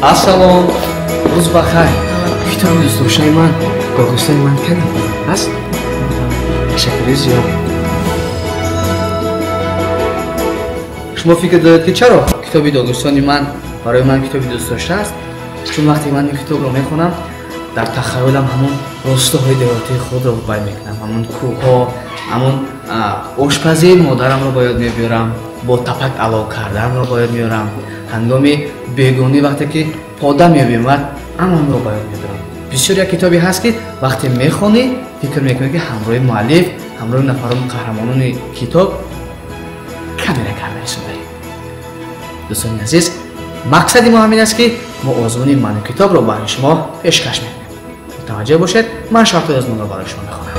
Ассалом, рӯз бахайр. Китоби дӯстдоштаи ман, Доғистони ман кани ҳаст? Ташаккури зиёд. Шумо фикр доред, ки чаро китоби Доғистони ман барои ман китоби дӯстдошта аст? Чун вақте ман ин китобро мехонам, дар тахайюлам ҳамон ростоҳои деҳотии худро бай мекунам, ҳамон кӯҳҳо, ҳамон ошпазии модарамро ба ёд мебиёрам, бо тапак алов карданро ба ёд меорам, ҳангоми бегонӣ вақте ки пода меомад, амамро ба ёд мебарам. Бисёр як китобе ҳаст, ки вақте мехонӣ, фикр мекунӣ, ки ҳамроҳи муаллиф, ҳамроҳи нафарони қаҳрамонони китоб камера карда истодаем. Дӯстони азиз, мақсади мо ҳамин аст, ки мо озмуни ману китобро барои шумо пешкаш мекунем. Мутаваҷҷеҳ бошед, ман шартҳои озмунро барои шумо мехонам.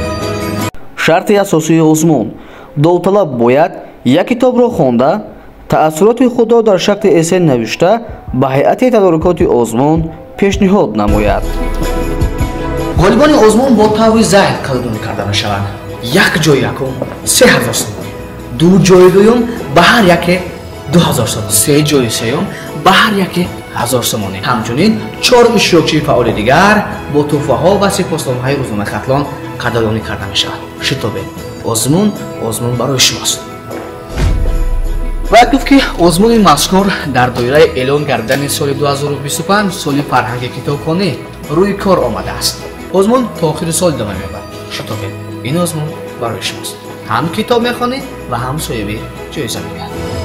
Шарти асосии озмун: довталаб бояд як китобро хонда, таассуроти худро дар шакли эссе навишта, ба ҳайати тадорукоти озмун пешниҳод намояд. Ғолибони озмун бо таври зайл қадрдонӣ карда мешаванд. Як ҷои якум 3000 сомонӣ, ду ҷои дуюм ба ҳар яке 2000 сомонӣ, се ҷои сеюм ба ҳар яке 1000 сомонӣ, ҳамчунин чор иштирокчии фаъоли дигар бо тӯҳфаҳо ва сипосномаҳои рӯзномаи Хатлон қадрдонӣ карда мешавад. Шитобед, озмун, озмун барои шумост. Бояд гуфт, ки озмуни мазкур дар доираи эълон гардидани соли 2025 соли фарҳанги китобхонӣ рӯи кор омадааст. Озмун то охири сол идома меёбад. Шитобед, ин озмун барои шумост. Ҳам китоб мехонӣ ва ҳам соҳиби ҷоиза мегардӣ.